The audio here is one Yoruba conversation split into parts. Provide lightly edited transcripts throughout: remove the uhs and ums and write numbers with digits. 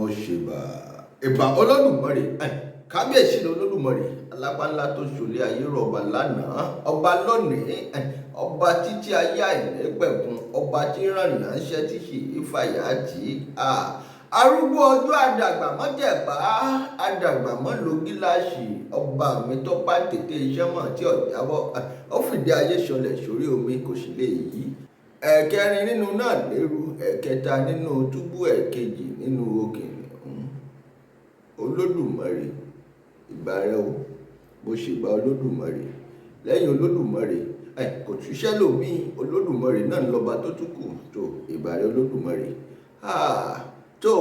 Ṣèbà, ìbà Olódùmarè. Kábíyèsí ni Olódùmarè, alápá ńlá tó ṣòlé ayé rọ̀, ọba lánàá, ọba lónìí, ọba títí ayé àìnípẹ̀kun, ọba tí ràn ránṣẹ́ tí sì í fàyà tì í. Arúgbó ọjọ́, àdàgbà mọ́jẹ̀bá, àdàgbà mọ́ lo gíláàsì, ọba mi tó bá tètè iṣẹ́ mọ̀ tí ọ̀jábọ̀, ó fìdí ayé ṣọlẹ̀ sórí omi, kò sì lè yí. Ẹ̀kẹrin nínú náà lérú, ẹ̀kẹta nínú túbú, ẹ̀kejì nínú òkìnnìún. Olódùmarè, ìbà rẹ o. Mo ṣèbà Olódùmarè. Lẹ́yìn Olódùmarè, kò túṣẹ́ lòmíì. Olódùmarè náà lọ́ba tó tún kù tó. Ìbà rẹ, Olódùmarè. Tó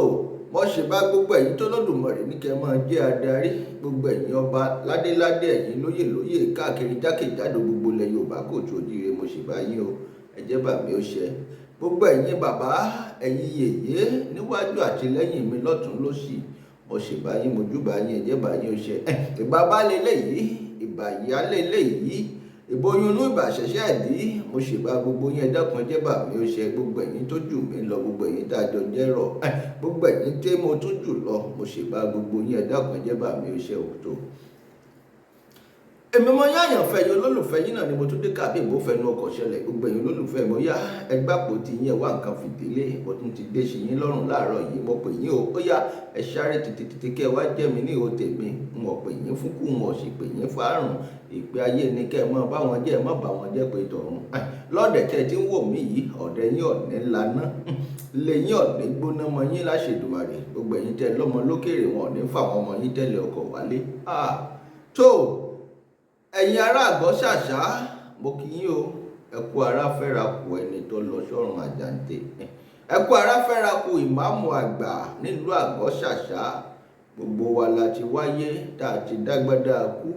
mo ṣèbà gbogbo ẹ̀yin tó Olódùmarè ní kẹ́ máa jẹ́ adarí, gbogbo ẹ̀yin ọba ládéládé, ẹ̀yin lóyè lóyè káàkiri jákèjádò gbogbo ilẹ̀ Yorùbá kò tó ojíire, mo ṣèbà yín o. Ẹ jẹ́ bà mí ó ṣe. Gbogbo ẹ̀yin bàbá, ẹ̀yin yèyé, níwájú àti lẹ́yìn mi, lọ́tún lósì, mo ṣèbà yín, mo júbà yín, ẹ jẹ́ bà yín ó ṣe. Ìbà baálé eléyìí, ìbà ìyálé eléyìí, ìbòyún inú, ìbà ṣẹ̀ṣẹ̀ ẹ̀dí, mo ṣèbà gbogbo yín. Ẹ dákun, ẹ jẹ́ bà mí ó ṣe. Gbogbo ẹ̀yin tó jù mí lọ, gbogbo ẹ̀yin tá a jọ jẹ́rọ̀, gbogbo ẹ̀yin tí mo tún jù lọ, mo ṣèbà gbogbo yín. Ẹ dákun, ẹ jẹ́ bà mí ó ṣe òótọ́. Èmi mọ yá àyànfẹ́ yín, olólùfẹ́ yín náà ni mo tún dé kábí ìbò fẹnu ọkọ̀ ṣẹlẹ̀. Gbogbo ẹ̀yin olólùfẹ́ mo yá, ẹgbàpò tí yín, ẹ wá nǹkan fìdílé, mo tún ti dé sí yín lọ́rùn láàárọ̀ yìí. Mo pè yín o, ó yá, ẹ sáré tètè tètè kẹ́ ẹ wá jẹ́ mi ní ìhò tèmi. N ò pè yín fún kú, n ò sì pè yín fárùn. Ìpè ayé ni kẹ́ ẹ mọ́ bá wọn jẹ́, ẹ mọ́ bá wọn jẹ́ pé tọ̀run. Lọ́dẹ̀ tẹ́ ẹ ti ń wò mí yìí, ọ̀dẹ̀ yín ọ̀ní laná, lè yín ọ̀ní gbóná mọ́ yín láṣẹ Èdùmàrè. Gbogbo ẹ̀yin tẹ́ lọ́mọ lókèrè, wọn ò ní fà wọn ọmọ yín tẹ́lẹ̀ ọkọ̀ wálé. Tó ẹ̀yin ará Àgọ́ Ṣàṣà, mo kí yín o. Ẹ kú ara fẹ́ra kù ẹni tó lọ sọ́run àjàǹtẹ̀. Ẹ kú ara fẹ́ra kù ìmáàmù àgbà nílùú Àgọ́ Ṣàṣà. Gbogbo wa la ti wáyé tá a ti dágbádá kú.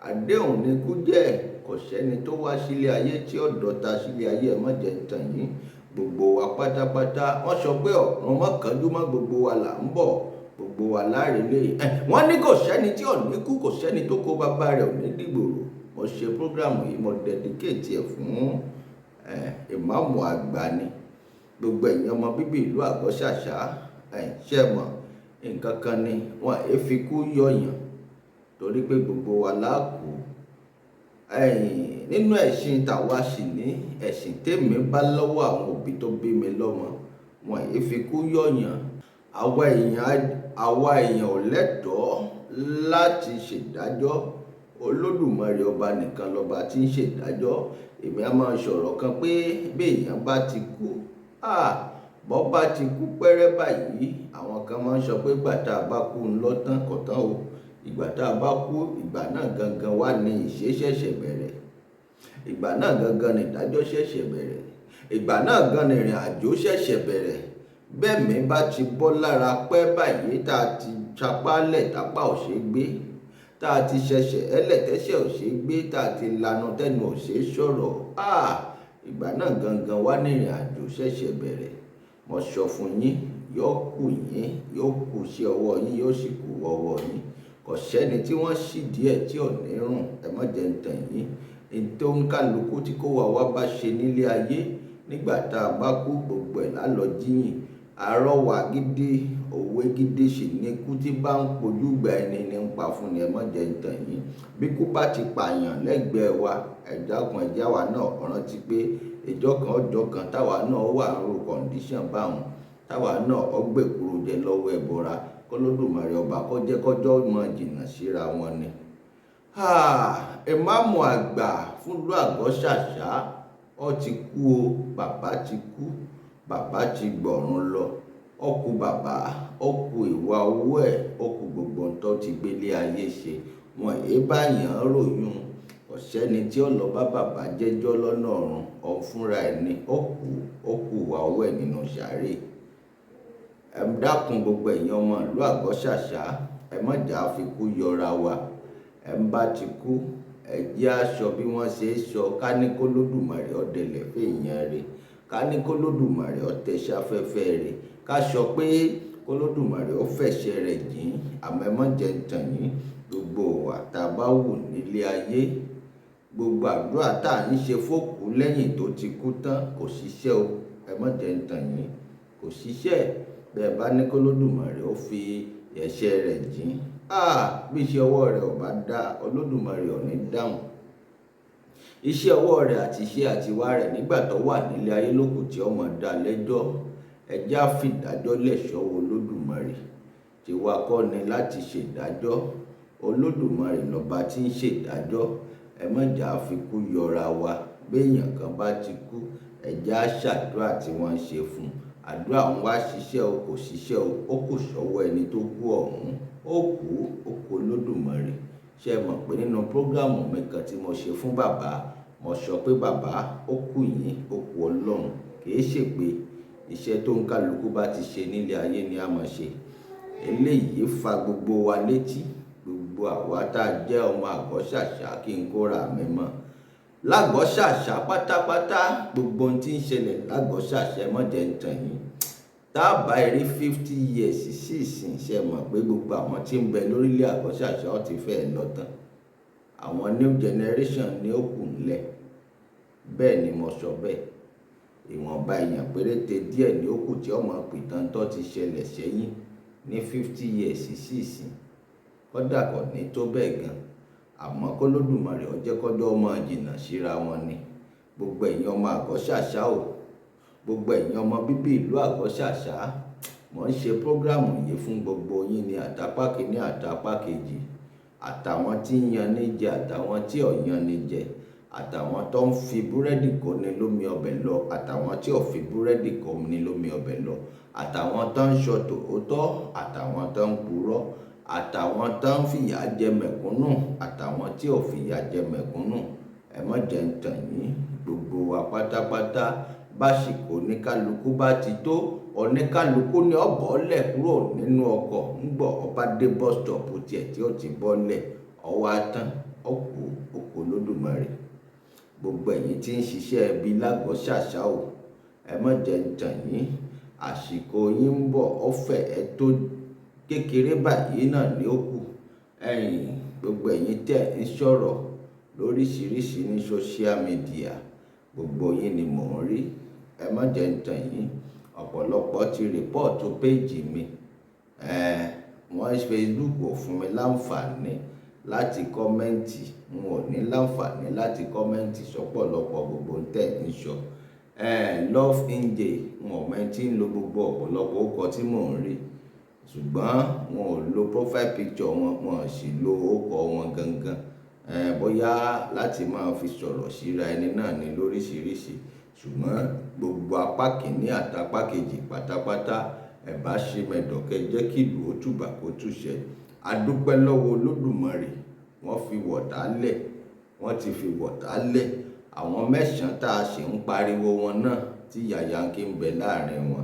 Àdéhùn ni kú jẹ́. Kò sẹ́ni tó wá sílé ayé tí ó dọ̀ta sílé ayé. Ẹ̀ má jẹ́ ń tàn yín, gbogbo wa pátápátá, wọ́n sọ pé ọ̀run mọ́kànjú mọ́ gbogbo wa là ń bọ̀, gbogbo wa láàrin lé. Wọ́n ní kò sẹ́ni tí ò ní kú, kò sẹ́ni tó kó bàbá rẹ̀ ò ní dìgbòrò. Mo ṣe program yìí, mo dedicate ẹ̀ fún ìmáàmù àgbà ni. Gbogbo ẹ̀yin ọmọ bíbí ìlú Àgọ́ Ṣàṣà, ṣe mọ̀ nǹkan kan ni, wọn èé fi kú yọ̀yàn torí pé gbogbo wa la kú. Nínú ẹ̀sìn tàwa sì ní ẹ̀sìn tèmi bá lọ́wọ́ àwọn òbí tó bí mi lọ́mọ, wọn èé fi kú yọ̀yàn. Àwa èèyàn ò lẹ́tọ̀ọ́ láti ṣèdájọ́. Olódùmarè ọba nìkan lọ́ba tí ń ṣèdájọ́. Èmi á máa sọ̀rọ̀ kan pé bí èèyàn bá ti kú, bọ́ bá ti kú pẹ́rẹ́ báyìí, àwọn kan máa ń sọ pé ìgbà tá a bá kú ń lọ tán, kò tán o. Ìgbà tá a bá kú, ìgbà náà gangan wà ní ìṣe ṣẹ̀ṣẹ̀ bẹ̀rẹ̀. Ìgbà náà gangan ní ìdájọ́ ṣẹ̀ṣẹ̀ bẹ̀rẹ̀. Ìgbà náà gan ní ìrìn àjò ṣẹ̀ṣẹ̀ bẹ̀rẹ̀. Bẹ́ẹ̀ mi bá ti bọ́ lára pẹ́ báyìí, tá a ti sapálẹ̀ tápá ò ṣe gbé, tá a ti ṣẹ̀ṣẹ̀ ẹlẹ́tẹ̀ṣẹ̀ ò ṣe gbé, tá a ti lanu tẹnu ò ṣe sọ̀rọ̀, ìgbà náà gangan wà ní ìrìn àjò ṣẹ̀ṣẹ̀ bẹ̀rẹ̀. Mo sọ fún yín, yóò kù yín, yóò kù sí ọwọ́ yín, yóò sì kù ọwọ́ yín. Kò sẹ́ni tí wọ́n sì díẹ̀ tí ò ní rùn. Ẹ má jẹ́ ń tàn yín. Tó ń kálukú tí kò wá wá bá ṣe nílé ayé, nígbà tá a bá kú, gbogbo ẹ̀ lálọ́ jíyìn. Àrọwà gidi, òwe gidi sì ni kú tí bá ń pojú gba ẹni ní ń pa fún ni. Ẹ má jẹ́ ń tàn yín. Bí kú bá ti pààyàn lẹ́gbẹ̀ẹ́ wa, ẹ dákun, ẹ jẹ́ àwa náà rántí pé ìjọ kan, ọjọ́ kan táwa náà wà ń ro condition báwọn, táwa náà ọgbẹ́kúrò jẹ lọ́wọ́ ẹbọra. K'Olódùmarè ọba kó jẹ́ kọjọ́ mọ́ jìnnà síra wọn ni. Ìmáàmù àgbà fúnlùú Àgọ́ Ṣàṣà, ó ti kú o. Bàbá ti kú, bàbá ti gbọ̀run lọ. Ó kú bàbá, ó kú ìwà owó ẹ̀, ó kú gbogbo ohun tó ti gbélé ayé ṣe. Wọn èé báyàn ròyún. Kò sẹ́ni tí ó lọ bá bàbá jẹ́jọ́ lọ́nà ọ̀run. Òun fúnra ẹ̀ ni ó kú, ó kú ìwà owó ẹ̀ nínú sàárè. Ẹ dákun, gbogbo ẹ̀yin ọmọ ìlú Àgọ́ Ṣàṣà, ẹ má jà fi kú yọra wa. Ẹ ń bá ti kú, ẹ jẹ́ aṣọ bí wọ́n ṣe é sọ. Ká ní k'Olódùmarè ó dẹlẹ̀ fún èèyàn rẹ̀, ká ní k'Olódùmarè ó tẹ̀sàfẹ́fẹ́ rẹ̀, ká sọ pé k'Olódùmarè ó fẹ̀ṣẹ̀ rẹ̀ jìn. Àmọ́ ẹ má jẹ́ ń tàn yín, gbogbo ìwà tá a bá wù nílé ayé, gbogbo àdúrà tá à ń ṣe fókùú lẹ́yìn tó ti kú tán, kò ṣiṣẹ́ o. Ẹ má jẹ́ ń tàn yín, kò ṣiṣẹ́. Bẹ́ẹ̀ bá ní k'Olódùmarè ó fi ẹ̀ṣẹ̀ rẹ̀ jìn, bí iṣẹ́ ọwọ́ rẹ̀ ò bá dá, Olódùmarè ò ní dáhùn. Iṣẹ́ ọwọ́ rẹ̀ àti iṣẹ́ àtiwá rẹ̀ nígbà tó wà nílé ayé lókù tí ọmọ dá lẹ́jọ́. Ẹ jẹ́ á fìdájọ́ lẹ̀ sọ́wọ́ Olódùmarè. Tiwa kọ́ ni láti ṣèdájọ́. Olódùmarè lọba tí ń ṣèdájọ́. Ẹ má jà á fi kú yọra wa. Bí èèyàn kan bá ti kú, ẹ jẹ́ á ṣàdúrà tí wọ́n ń ṣe fún un. Àdúrà òun wá ṣiṣẹ́ o, kò ṣiṣẹ́ o, ó kù sọ́wọ́ ẹni tó kú ọ̀hún. Ó kú, ó kú Olódùmarè. Ṣé ẹ mọ̀ pé nínú program mi kan tí mo ṣe fún bàbá, mo sọ pé bàbá ó kú yín, ó kú Ọlọ́run. Kì í ṣe pé iṣẹ́ tó ń kálukú bá ti ṣe nílé ayé ni a máa ṣe. Eléyìí fa gbogbo wa létí. Gbogbo àwa tá jẹ́ ọmọ Àgọ́ Ṣàṣà kí n kóra mi mọ́. Lágọ́ Ṣàṣà pátápátá, gbogbo ohun tí ń ṣẹlẹ̀ lágọ́ Ṣàṣà, ẹ má jẹ́ ń tàn yín. Tá bá rí 50 years sí ìsìn, ṣé ẹ mọ̀ pé gbogbo àwọn tí ń bẹ lórílẹ̀ Àgọ́ Ṣàṣà ó ti fẹ́ lọ tán. Àwọn new generation ni ó kù nílẹ̀. Bẹ́ẹ̀ ni mo sọ bẹ́ẹ̀. Ìwọ̀nba èèyàn péréte díẹ̀ ni ó kù tí ó mọ̀ pìtàn tó ti ṣẹlẹ̀ sẹ́yìn ní 50 years sí ìsìn. Kódà kò ní tó bẹ́ẹ̀ gan. Àmọ́ k'Olódùmarè ó jẹ́ kọ́jọ́ ó máa jìnnà síra wọn ni. Gbogbo ẹ̀yin ọmọ Àgọ́ Ṣàṣà o. Gbogbo ẹ̀yin ọmọ bíbí ìlú Àgọ́ Ṣàṣà. Mò ń ṣe program yìí fún gbogbo yín ní àtàpá kíní àtàpá kejì. Àtàwọn tí ń yan ní jẹ, àtàwọn tí ò yan ní jẹ. Àtàwọn tó ń fi búrẹ́dì kó ni lómi ọbẹ̀ lọ, àtàwọn tí ò fi búrẹ́dì kó ni lómi ọbẹ̀ lọ. Àtàwọn tó ń sọ tòótọ́, àtàwọn tó ń purọ́. Àtàwọn tó ń fìyà jẹ mẹ̀kúnnù, àtàwọn tí ò fìyà jẹ mẹ̀kúnnù. Ẹ má jẹ́ ń tàn yín. Gbogbo wa pátápátá, básìkò oníkálukú bá ti tó, oníkálukú ni ó bọ́lẹ̀ kúrò nínú ọkọ̀. Ńgbọ̀ ọba dé bus stop tiẹ̀ tí ó ti bọ́lẹ̀, ó wá tán, ó kú, ó kú Olódùmarè. Gbogbo ẹ̀yin tí ń ṣiṣẹ́ ẹbí lágọ́ Ṣàṣà o. Ẹ má jẹ́ ń tàn yín. Àsìkò yín ń bọ̀, ó fẹ́ ẹ tó kékeré báyìí náà ni ó kù. Ẹ̀yin, gbogbo ẹ̀yin tí ẹ̀ ń sọ̀rọ̀ lóríṣiríṣi ní social media, gbogbo yín ni mò ń rí. Ẹ má jẹ́ ń tàn yín. Ọ̀pọ̀lọpọ̀ ti report page mi. Wọ́n Facebook ò fún mi láǹfààní láti comment. N ò ní láǹfààní láti comment sọ́pọ̀lọpọ̀ gbogbo ohun tí ẹ̀ ń sọ. Love Nj, n ò mọ̀ ẹni tí ń lo gbogbo ọ̀pọ̀lọpọ̀ orúkọ tí mò ń rí. Ṣùgbọ́n wọn ò lo profile picture wọn, wọn ò sì lo orúkọ wọn gangan. Bóyá láti máa fi sọ̀rọ̀ síra ẹni náà ní lóríṣiríṣi. Ṣùgbọ́n gbogbo apá kìíní àti apá kejì pátápátá, ẹ bá ṣe mẹ̀dọ̀ kẹ́ jẹ́ kí ìlú ó tùbà kó tùṣẹ. A dúpẹ́ lọ́wọ́ Olódùmarè. Wọ́n fi wọ̀tá lẹ̀. Wọ́n ti fi wọ̀tá lẹ̀. Àwọn mẹ́sàn-án tá a sì ń pariwo wọn náà tí Yayanki ń bẹ láàrin wọn.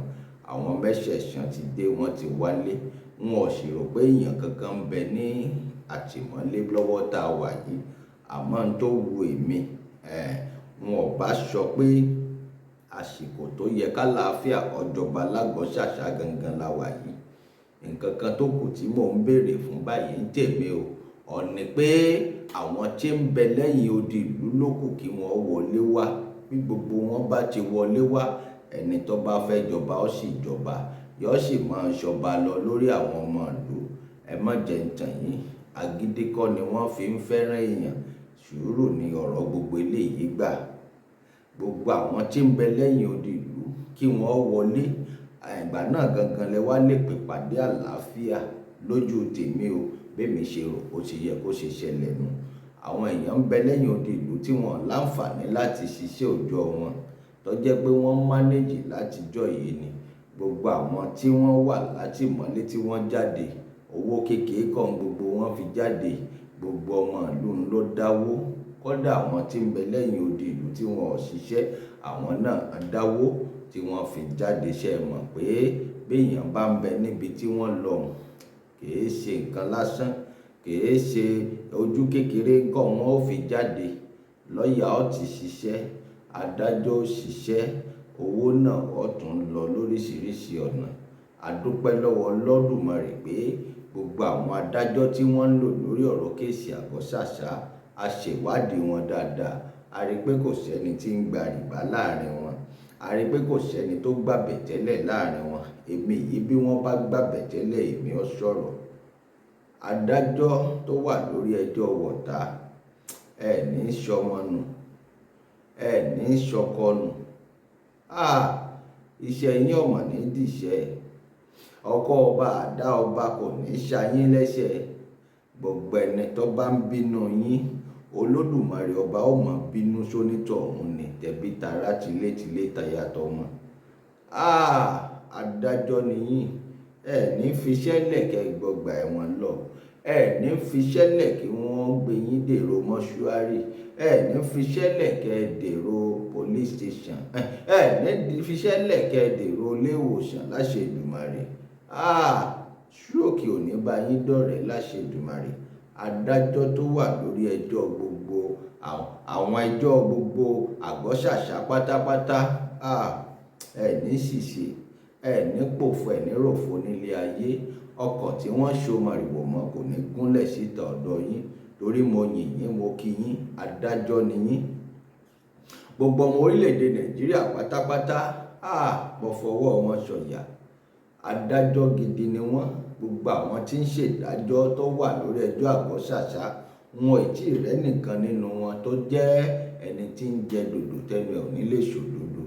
Àwọn mẹ́sẹ̀ẹ̀sán ti dé, wọ́n ti wálé. N ò sì rò pé èèyàn kankan ń bẹ ní àtìmọ́lé lọ́wọ́ tá a wà yìí. Àmọ́ n tó wu èmi, n ò bá sọ pé àsìkò tó yẹ ká láàfíà ọjọ́ba lágọ́ Ṣàṣà gangan la wà yìí. Ǹkan kan tó kù tí mò ń béèrè fún báyìí ń tèmi o. Ó ní pé àwọn tí ń bẹ lẹ́yìn odi ìlú ló kù kí wọ́n wọlé wá. Bí gbogbo wọn bá ti wọlé wá, ẹni tó bá fẹ́ jọba ó sì jọba. Yóò sì máa ṣọba lọ lórí àwọn ọmọ ìlú. Ẹ má jẹ́ ń tàn yín. Agídí kọ́ ni wọ́n fi ń fẹ́ràn èèyàn. Sùúrù ni ọ̀rọ̀ gbogbo eléyìí gbà. Gbogbo àwọn tí ń bẹ lẹ́yìn odi ìlú kí wọ́n wọlé. Ìgbà náà gangan lẹ wá lè pè pàdé àlàáfíà lójú tèmi o. Bí èmi ṣe rò ó ti yẹ kó ṣe ṣẹlẹ̀ nù. Àwọn èèyàn ń bẹ lẹ́yìn odi ìlú tí wọ́n láǹfààní láti ṣiṣẹ́ òjọ́ wọn. Tó jẹ́ pé wọ́n manage láti jọ yìí ni. Gbogbo àwọn tí wọ́n wà látìmọ́lé tí wọ́n jáde, owó kékeré kan gbogbo wọn fi jáde. Gbogbo ọmọ ìlú ló dáwó. Kódà àwọn tí ń bẹ lẹ́yìn odi ìlú tí wọ́n ò ṣiṣẹ́, àwọn náà dáwó tí wọ́n fi jáde. Ṣé ẹ mọ̀ pé bí èèyàn bá ń bẹ níbi tí wọ́n lọ, kì í ṣe nǹkan lásán, kì í ṣe ojú kékeré kọ́ wọn ó fi jáde. Lọ́yà ó ti ṣiṣẹ́, adájọ́ ó ṣiṣẹ́, owó náà ó tún lọ lóríṣiríṣi ọ̀nà. A dúpẹ́ lọ́wọ́ Olódùmarè pé gbogbo àwọn adájọ́ tí wọ́n ń lò lórí ọ̀rọ̀ case Àgọ́ Ṣàṣà, a ṣèwádìí wọn dáadáa. A rí pé kò sí ẹni tí ń gba rìbá láàrin wọn. A rí pé kò sí ẹni tó gbàbẹ̀ tẹ́lẹ̀ láàrin wọn. Èmi yìí bí wọ́n bá gbàbẹ̀ tẹ́lẹ̀, èmi ó sọ̀rọ̀. Adájọ́ tó wà lórí ẹjọ́ Wọ̀tá, ẹ ní sọmọ nù, ẹ ní sọkọ nù. Iṣẹ́ yín ọ̀mọ̀ ní dìṣẹ́. Ọkọ ọba àdá ọba kò ní ṣayín lẹ́sẹ̀. Gbogbo ẹni tó bá ń bínú yín, Olódùmarè ọba ó mọ̀ bínú sónítọ̀ ọ̀hún ni, tẹ̀bí tará tilétilé tayà tọmọ. Adájọ́ ni yín, ẹ ní fiṣẹ́ lẹ̀ kẹ́ gbọgbà ẹ̀wọ̀n lọ, ẹ ní fiṣẹ́ lẹ̀ kí wọ́n gbé yín dèrò mọ́ṣúárì, ẹ ní fiṣẹ́ lẹ̀ kẹ́ dèrò police station, ẹ ní fiṣẹ́ lẹ̀ kẹ́ dèrò ilé ìwòsàn láṣẹ Èdùmàrè. Stroke ò ní bá yín dọ̀rẹ́ láṣẹ Èdùmàrè. Adájọ́ tó wà lórí ẹjọ́ gbogbo àwọn ẹjọ́ gbogbo Àgọ́-Ṣàṣà pátápátá, ẹ ní ṣìṣe, ẹ ní pòfo, ẹ ní ròfo nílé ayé. Ọkọ̀ tí wọ́n so mọ̀rìwò mọ́ kò ní gúnlẹ̀ síta ọ̀dọ̀ yín, torí mo yìn yín, mo kí yín, adájọ́ ni yín. Gbogbo ọmọ orílẹ̀-èdè Nàìjíríà pátápátá, mo fọwọ́ wọn sọ̀yà, adájọ́ gidi ni wọ́n. Gbogbo àwọn tí ń ṣèdájọ́ tó wà lórí ẹjọ́ Àgọ́-Ṣàṣà, wọn ò tí ì rẹ́ nìkan nínú wọn tó jẹ́ ẹni tí ń jẹ dòdò tẹnu ẹ̀ ò ní lè ṣòdodo.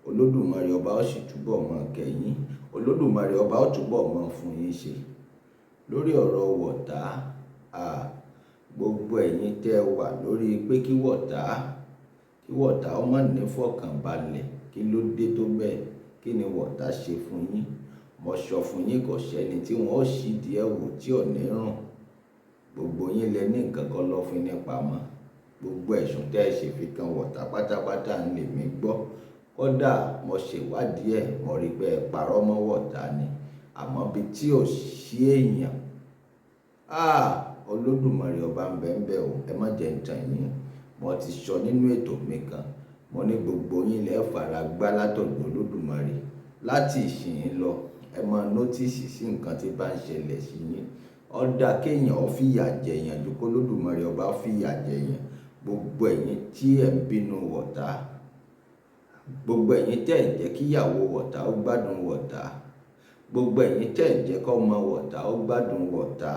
Olódùmarè ọba ó sì túbọ̀ mọ́ kẹ́yìn, Olódùmarè ọba ó túbọ̀ mọ́ fún yín ṣe. Lórí ọ̀rọ̀ Wọ̀tá, gbogbo ẹ̀yin tẹ́ wà lórí pé kí Wọ̀tá ó má ní fọkànbalẹ̀, kí ló dé tó bẹ́ẹ̀? Kí ni Wọ̀tá ṣe fún yín? Mo sọ fún yín, kò sẹ́ni tí wọ́n ó sì díẹ̀ wò tí ò ní rùn. Gbogbo yín lẹ ní nǹkan kan lọ́ fi nípa mọ́. Gbogbo ẹ̀sùn tẹ́ ẹ ṣe fi kan Wọ̀tá pátápátá ń lè mí gbọ́. Kódà mo ṣèwádìí ẹ̀, mo rí pé ẹ parọ́ mọ́ Wọ̀tá ni. Àmọ́ bí tí ò sí èèyàn, Olódùmarè ọba ń bẹ ń bẹ o, ẹ má jẹ́ ń tàn yín. Mo ti sọ nínú ètò mi kan, mo ní gbogbo yín lẹ fara gbá látọ̀dọ̀ Olódùmarè. Láti ìsìn lọ, ẹ máa nótìsì sí nǹkan tí bá ń ṣẹlẹ̀ sí yín. Ó dá kéèyàn ó fìyà jẹ èèyàn ju kó Olódùmarè ọba fìyà jẹ èèyàn. Gbogbo ẹ̀yin tí ẹ̀ ń bínú Wọ̀tá, gbogbo ẹ̀yin tẹ́ ẹ̀ jẹ́ kí ìyàwó Wọ̀tá ó gbádùn Wọ̀tá, gbogbo ẹ̀yin tẹ́ ẹ̀ jẹ́ kó ọmọ Wọ̀tá ó gbádùn Wọ̀tá,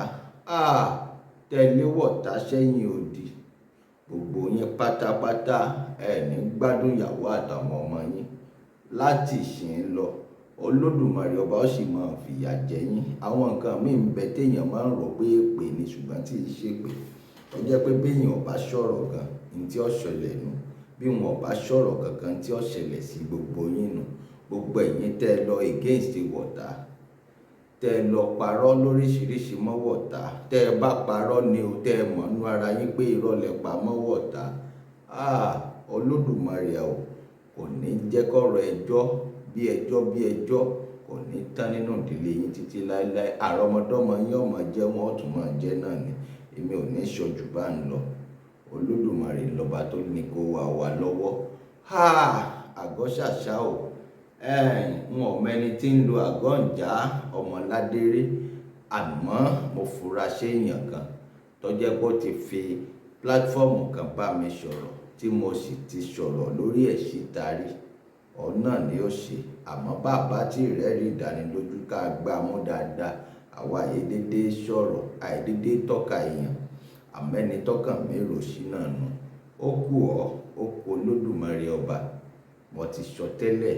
tẹ̀lé Wọ̀tá sẹ́yìn odi, gbogbo yín pátápátá ẹ ní gbádùn ìyàwó àtàwọn ọmọ yín. Láti ìsìn lọ, Olódùmarè ọba ó sì máa fìyà jẹ yín. Àwọn nǹkan míì ń bẹ téèyàn máa ń rò pé èpè ni, ṣùgbọ́n tí ì ṣe pé. Ó jẹ́ pé bí èèyàn ò bá sọ̀rọ̀ gan, ní tí ó ṣẹlẹ̀ nù. Bí wọn ò bá sọ̀rọ̀ kankan, tí ó ṣẹlẹ̀ sí gbogbo yín nù. Gbogbo ẹ̀yin tẹ́ lọ against Wọ̀tá, tẹ́ lọ parọ́ lóríṣiríṣi mọ́ Wọ̀tá, tẹ́ bá parọ́ ni o, tẹ́ mọ̀ nú ara yín pé irọ́ lẹ pa mọ́ Wọ̀tá. Olódùmarè o, kò ní jẹ́ kọ́rọ̀ ẹjọ́ bí ẹjọ́ bí ẹjọ́ kò ní tán nínú ìdílé yín títí láéláé. Àrọ́mọdọ́mọ yín ó máa jẹ́, wọ́n ó tún máa jẹ́ náà ni. Èmi ò ní sọ jù bá ń lọ. Olódùmarè lọba tó ní kó wà wá lọ́wọ́. Àgọ́-Ṣàṣà o, n ò mẹ́ni tí ń lo àgọ́ ǹjá ọmọládéré, àmọ́ mo fura sí èèyàn kan tó jẹ́ pé ó ti fi pílátífọ́ọ̀mù kan bá mi sọ̀rọ̀ tí mo sì ti sọ̀rọ̀ lórí ẹ̀ síta rí. Òun náà ni ó ṣe. Àmọ́ bàbá tí rẹ̀ rí ìdánilójú ká gbá mú dáadáa, àwa àìdédé sọ̀rọ̀, àìdédé tọ́ka èèyàn. Àmọ́ ẹni tọ́kàn mi rò sí náà nù. Ó kù ọ́, ó kù Olódùmarè ọba. Mo ti sọ tẹ́lẹ̀,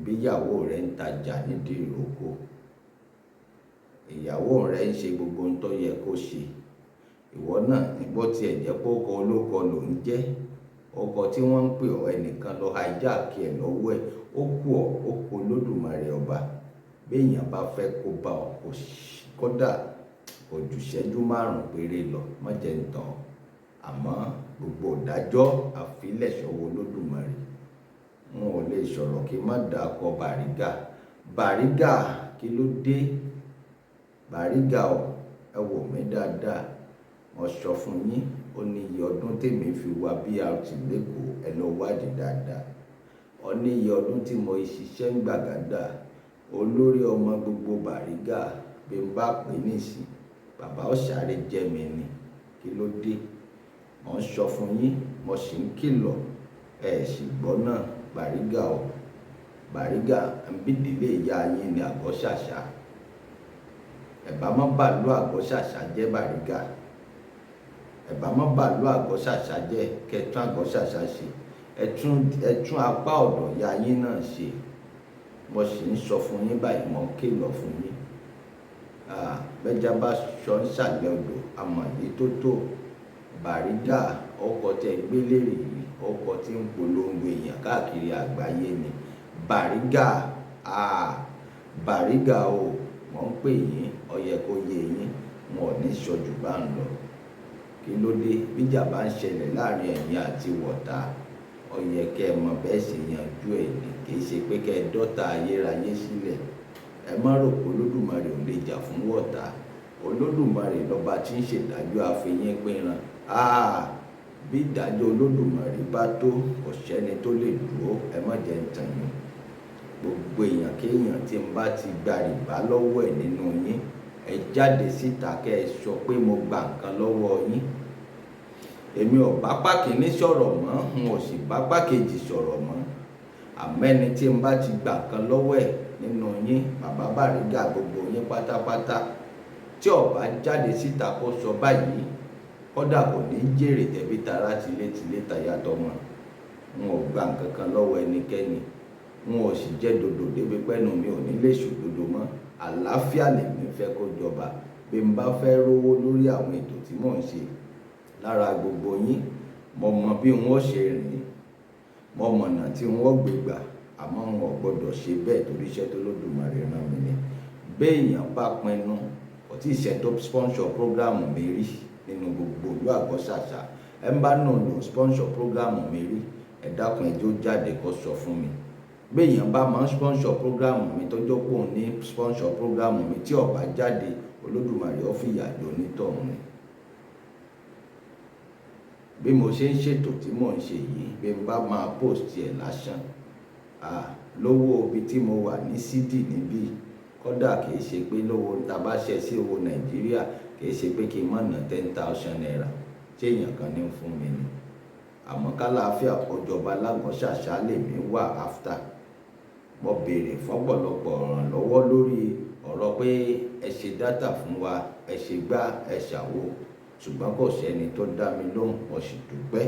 bí ìyàwó rẹ ń tajà nídìí ìrókò, ìyàwó rẹ ń ṣe gbogbo ohun tó yẹ kó ṣe. Ìwọ náà, bó ti ẹ̀ jẹ́ pé ókọ olóko ló ń jẹ́, ọkọ tí wọ́n ń pè ọ́ ẹnìkan lọ hijack ẹ̀ lọ́wọ́ ẹ̀, ó kù ọ́, ó kù Olódùmarè ọba. Bí èèyàn bá fẹ́ kó bá ọ, kódà kò ju ìṣẹ́jú márùn-ún péré lọ, má jẹ́ ń tàn ọ́. Àmọ́ gbogbo ìdájọ́ àfilẹ̀ sọ́wọ́ Olódùmarè. N ò lè sọ̀rọ̀ kí n má dàkọ Bàrígà. Bàrígà, kí ló dé? Bàrígà o, ẹ wò mí dáadáa. Mo sọ fún yín, ó ní iye ọdún tèmi fi wa BRT l'Ékòó, ẹ lọ wádìí dáadáa. Ó ní iye ọdún tí mo ṣiṣẹ́ ń Gbàgádà. Olórí ọmọ gbogbo Bàrígà, bí n bá pè nísìn, bàbá ó sáré jẹ́ mi ni. Kí ló dé? Mo ń sọ fún yín, mo sì ń kìlọ̀, ẹ sì gbọ́ náà. Bàrígà o, Bàrígà nbídìílé ìyá yín ní Àgọ́ Ṣàṣà. Ẹ̀bá mọ́ bàlú Àgọ́ Ṣàṣà jẹ́ Bàrígà. Ẹ̀bá mọ́ bàlú Àgọ́ Ṣàṣà jẹ́, kẹtún Àgọ́ Ṣàṣà ṣe. Ẹ tún apá ọ̀dọ̀ ìyá yín náà ṣe. Mo sì ń sọ fún yín báyìí, mo ń kìlọ̀ fún yín. Bẹ́jà bá sọ ń ṣàlẹ̀ odò, àmọ̀ yìí tó tó. Bàrígà, ọkọ̀ tẹ gbélé yìí, ọkọ̀ tí ń polongo èèyàn káàkiri àgbáyé ni. Bàrígà, Bàrígà o, mò ń pè yín, ó yẹ kó yé yín, wọn ò ní sọ jù bá ń lọ. Kí ló dé? Bíjà bá ń ṣẹlẹ̀ láàrin ẹ̀yin àti wọ̀tá, ó yẹ kí ẹ mọ bẹ́ẹ̀ ṣe yanjú ẹ̀ ní. Kì í ṣe pé kí ẹ dọ́ta ayérayé sílẹ̀. Ẹ má rò pé Olódùmarè ò lè jà fún wọ̀tá. Olódùmarè lọba tí ń ṣèdájọ́ àfiyín pínran. Bí ìdájọ́ Olódùmarè bá tó, kò sẹ́ni tó lè dúró. Ẹ má jẹ́ ń tàn yín. Gbogbo èèyàn kéèyàn tí ń bá ti gba rìbá lọ́wọ́ ẹ̀ nínú yín, ẹ jáde síta kí ẹ sọ pé mo gba nǹkan lọ́wọ́ yín. Èmi ò bá apá kìíní sọ̀rọ̀ mọ́, n ò sì bá apá kejì sọ̀rọ̀ mọ́. Àmọ́ ẹni tí ń bá ti gba nǹkan lọ́wọ́ ẹ̀ nínú yín, bàbá Bàrígà, gbogbo yín pátápátá, tí ó bá jáde síta kó sọ báyìí, kódà kò ní jèrè tẹ̀bí tará tilétilé taya tọmọ. N ò gba nǹkan kan lọ́wọ́ ẹnikẹ́ni. N ò sì jẹ́ dòdò débi pẹ́nu mi ò ní lè ṣòdodo mọ́. Àlàáfíà lèmi fẹ́ kó jọba. Bí n bá fẹ́ rówó lórí àwọn ètò tí mò ń ṣe lára gbogbo yín, mo mọ bí n ó ṣe rìn, mo mọ̀nà tí n ó gbé gbà, àmọ́ n ò gbọdọ̀ ṣe bẹ́ẹ̀ torí iṣẹ́ tó Olódùmarè rán mi ni. Bí èèyàn bá pinnu, kò tí ì ṣe tó sponsor program mi rí nínú gbogbo ìlú Àgọ́ Ṣàṣà. Ẹ ń bá náà lò sponsor program mi rí, ẹ dákun, ẹ jọ̀ọ́ jáde kó sọ fún mi. Bí èèyàn bá máa ń sponsor program mi, tọ́jọ́ pé òun ní sponsor program mi, tí ó bá jáde, Olódùmarè ó fìyà jẹ onítọ̀hún ni. Bí mo ṣe ń ṣètò tí mò ń ṣe yìí, bí n bá máa post ẹ̀ lásán, lówó ibi tí mo wà ní Sídì níbí, kódà kì í ṣe pé lówó ta bá ṣe sí owó Nàìjíríà, kì í ṣe pé kí n má ná 10,000 naira tí èèyàn kan ní fún mi ni. Àmọ́ kálàáfíà ọjọ́ba lágọ̀ọ́ Ṣàṣà lèmi wà after. Mo béèrè fọ́pọ̀lọpọ̀ ìrànlọ́wọ́ lórí ọ̀rọ̀ pé ẹ ṣe data fún wa, ẹ ṣe gbá, ẹ ṣàwo, ṣùgbọ́n kò sí ẹni tó dá mi lóhùn. Mo sì dúpẹ́,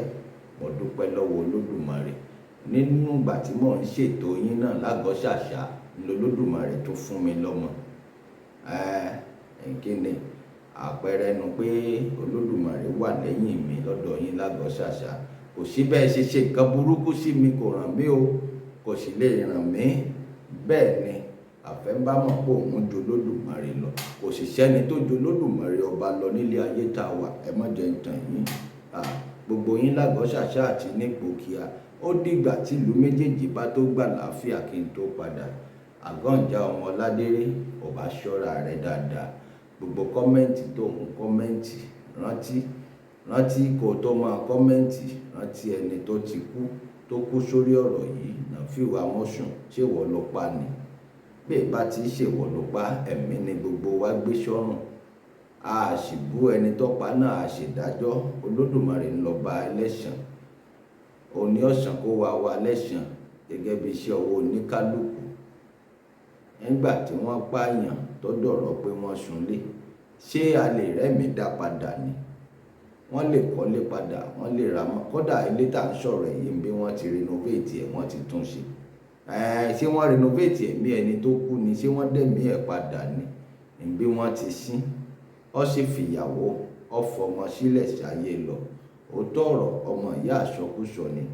mo dúpẹ́ lọ́wọ́ Olódùmarè. Nínú ìgbà tí mò ń ṣètò yín náà lágọ̀ọ́ Ṣàṣà ní Olódùmarè tó fún mi lọ́mọ. Kí ni àpẹẹrẹ nu pé Olódùmarè wà lẹ́yìn mi lọ́dọ̀ yín lágọ̀ọ́ Ṣàṣà. Kò sí bẹ́ẹ̀ ṣe ṣe nǹkan burúkú sí mi, kò ràn mí o, kò sì lè ràn mí. Bẹ́ẹ̀ ni àfẹ́ ń bá mọ̀ pé òun ju Olódùmarè lọ. Kò sì sẹ́ni tó ju Olódùmarè ọba lọ nílé ayé tá a wà. Ẹ má jẹ́ ń tàn yín. Gbogbo yín lágọ̀ọ́ Ṣàṣà àti nípòkíà, ó dìgbà tí ìlú méjèèjì bá tó gbà láàfíà kí n tó padà. Àgọ́ǹjà ọmọ Ládéré, ò bá ṣọ́ra rẹ dáadáa. Gbogbo comment tó ń comment, rántí, rántí kó tó máa comment, rántí ẹni tó ti kú, tó kú sórí ọ̀rọ̀ yìí, Nàfíù Amọ́sùn, ṣé ìwọ ló pa ni? Bí ẹ bá ti ṣe ìwọ ló pa, ẹ̀mí ni gbogbo wa gbé sọ́rùn. A sì bú ẹni tó pa náà, a sì dájọ́. Olódùmarè ń lọ bá ẹlẹ́ṣàn. Òní ọ̀sán kó wa wa lẹ́ṣàn gẹ́gẹ́ bí iṣẹ́ ọwọ́ oníkálukú. Nígbà tí wọ́n pààyàn tó dọ̀rọ̀ pé wọ́n sunlé, ṣé a lè rẹ́mi dá padà ni? Wọ́n lè kọ́lé padà, wọ́n lè ra mọ́. Kódà ilé tá ń sọ̀rọ̀ yìí bí wọ́n ti renovate ẹ̀, wọ́n ti tún ṣe. Ṣé wọ́n renovate ẹ̀mí ẹni tó kú ni? Ṣé wọ́n dẹ̀mí ẹ̀ padà ni? Bí wọ́n ti sín, ó sì fìyàwó, ó fọmọ sílẹ̀ sáyé lọ. Òótọ́ ọ̀rọ̀ ọmọ ìyá àsọkúsọ ni.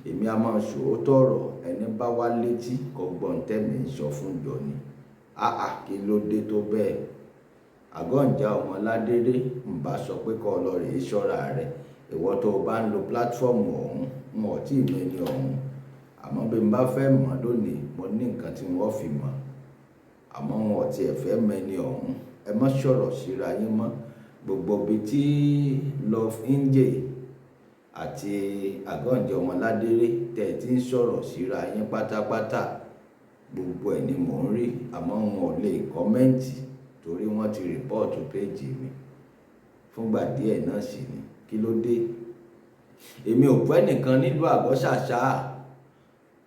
Èmi a máa sọ òótọ́ ọ̀rọ̀, ẹni bá wá létí kò gbọ́n tẹ́mi ń sọ fún ìjọ ni. Àà, kí ló dé tó bẹ́ẹ̀? Àgọ́ǹjà ọmọ Ládéré, ń bá sọ pé kó lọ rè ṣọ́ra rẹ. Ìwọ tó bá ń lo platform ọ̀hún, n ò tí ì mọ ẹni ọ̀hún. Àmọ́ bí n bá fẹ́ mọ̀ lónìí, mo ní nǹkan tí wọ́n fi mọ̀. Àmọ́ wọn ò tí ì fẹ́ mọ ẹni ọ̀hún. Ẹ má sọ̀rọ̀ síra yín mọ́. Gbogbo ibi tí Love Angel àti Àgọ́ǹjà ọmọ Ládéré tẹ̀ tí ń sọ̀rọ̀ síra yín pátápátá, gbogbo ẹ̀ ni mò ń rí. Àmọ́ wọn ò lè comment torí wọ́n ti report page mi. Fúngbà díẹ̀ náà sì ni. Kí ló dé? Èmi ò fẹ́ nìkan nílùú Àgọ́ Ṣàṣà.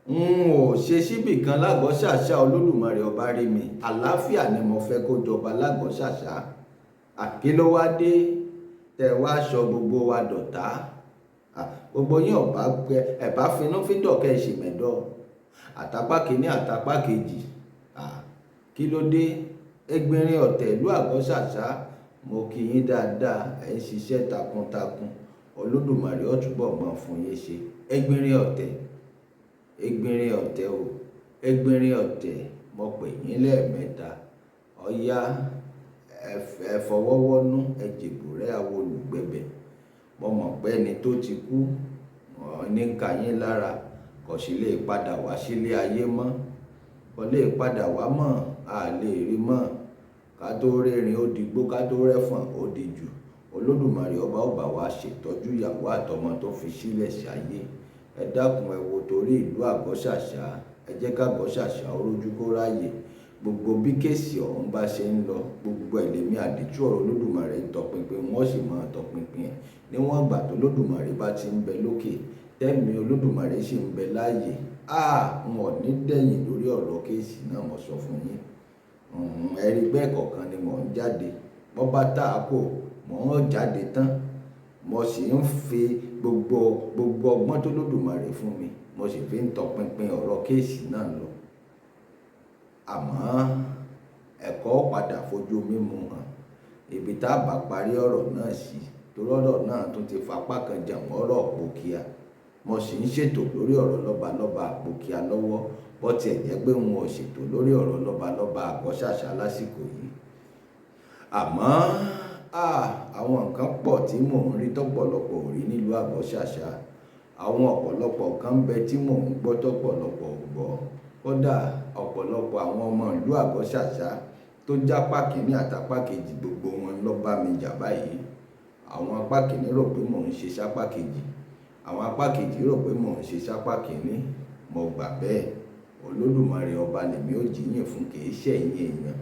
N ò ṣe síbì kan lágọ̀ọ́ ṣàṣà. Olódùmarè ọba rí mi, àlàáfíà ni mo fẹ́ kó jọba lágọ̀ọ́ ṣàṣà. Àkí ló wá dé tẹ wá sọ gbogbo wa dọ̀tá? Gbogbo yín ọba ẹ bá finúfíndọ̀ kẹ́ ẹ sì mẹ́dọ̀, àtàpá kìíní, àtàpá kejì. Kí ló dé? Ẹgbẹ̀rin ọ̀tẹ̀ ìlú Àgọ́ ṣàṣà, mo kí yín dáadáa. Ẹ̀ ń ṣiṣẹ́ takuntakun, Olódùmarè ó túbọ̀ máa fún yín ṣe. Ẹgbẹ̀rin ọ̀tẹ̀, ẹgbẹ̀rin ọ̀tẹ̀ o, ẹgbẹ̀rin ọ̀tẹ̀, mo pè yín lẹ́ẹ̀mẹ́ta. Ọ̀yá, ẹ fọwọ́wọ́nú, ẹ jèbùrẹ́ àwọn olùgbẹ̀bẹ̀. Mo mọ̀ pé ẹni tó ti kú ní ká yín lára, kò sì lè padà wá sílé ayé mọ́, kò lè padà wá mọ́, a lè rí mọ́. Ká tó rérin ó digbó, ká tó rẹ́fọ̀n ó di jù. Olódùmarè ọba ọba wa ṣètọ́jú ìyàwó àtọmọ tó fi sílẹ̀ ṣayé. Ẹ dákun, ẹ wo torí ìlú Àgọ́ ṣàṣà, ẹ jẹ́ ká Àgọ́ ṣàṣà ó rójú kó ráàyè. Gbogbo bí case ọ̀hún bá ṣe ń lọ, gbogbo ẹ̀ lèmi àdìtú ọ̀rọ̀ Olódùmarè ń tọpinpin, wọ́n sì máa tọpinpin ẹ̀ níwọ̀n ìgbà tó Olódùmarè bá ti ń bẹ lókè, tẹ́mi Olódùmarè sì ń bẹ láàyè. N ò ní dẹ̀yìn lórí ọ̀rọ̀ case náà, mo sọ fún yín. Ẹ rí pé ẹ̀kọ̀ọ̀kan ni mò ń jáde. Bọ́ bá tà á kò, mò ń jáde tán. Mo sì ń fi gbogbo ọgbọ́n tó Olódùmarè fún mi, mo sì fi ń tọpinpin ọ̀rọ̀ case náà lọ. Àmọ́ ẹ̀kọ́ padà fojú mímu hàn ibi tá a bá parí ọ̀rọ̀ náà sí, torí ọ̀rọ̀ náà tún ti fapá kan jà mọ́ ọ̀rọ̀ Àpòkíà. Mo sì ń ṣètò lórí ọ̀rọ̀ lọ́balọ́ba Àpòkíà lọ́wọ́, bó tiẹ̀ jẹ́ pé n ò ṣètò lórí ọ̀rọ̀ lọ́balọ́ba Àgọ́ ṣàṣà lásìkò yìí. Àmọ́ àwọn nǹkan pọ̀ tí mò ń rí tọ́pọ̀lọpọ̀ ò rí nílùú Àgọ́ ṣàṣà. Àwọn ọ̀pọ̀lọpọ̀ nǹkan ń bẹ tí mò ń gbọ́ tọ́pọ̀lọpọ̀ ò gbọ́. Kódà ọ̀pọ̀lọpọ̀ àwọn ọmọ ìlú Àgọ́ ṣàṣà tó jápá kìíní àtàpá kejì, gbogbo wọn ló bá mi jà báyìí. Àwọn apá kìíní rò pé mò ń ṣe sápá kejì, àwọn apá kejì rò pé mò ń ṣe sápá kìíní. Mo gbà bẹ́ẹ̀, Olódùmarè ọba lèmi ó jíyìn fún, kì í ṣẹ̀yìn èèyàn.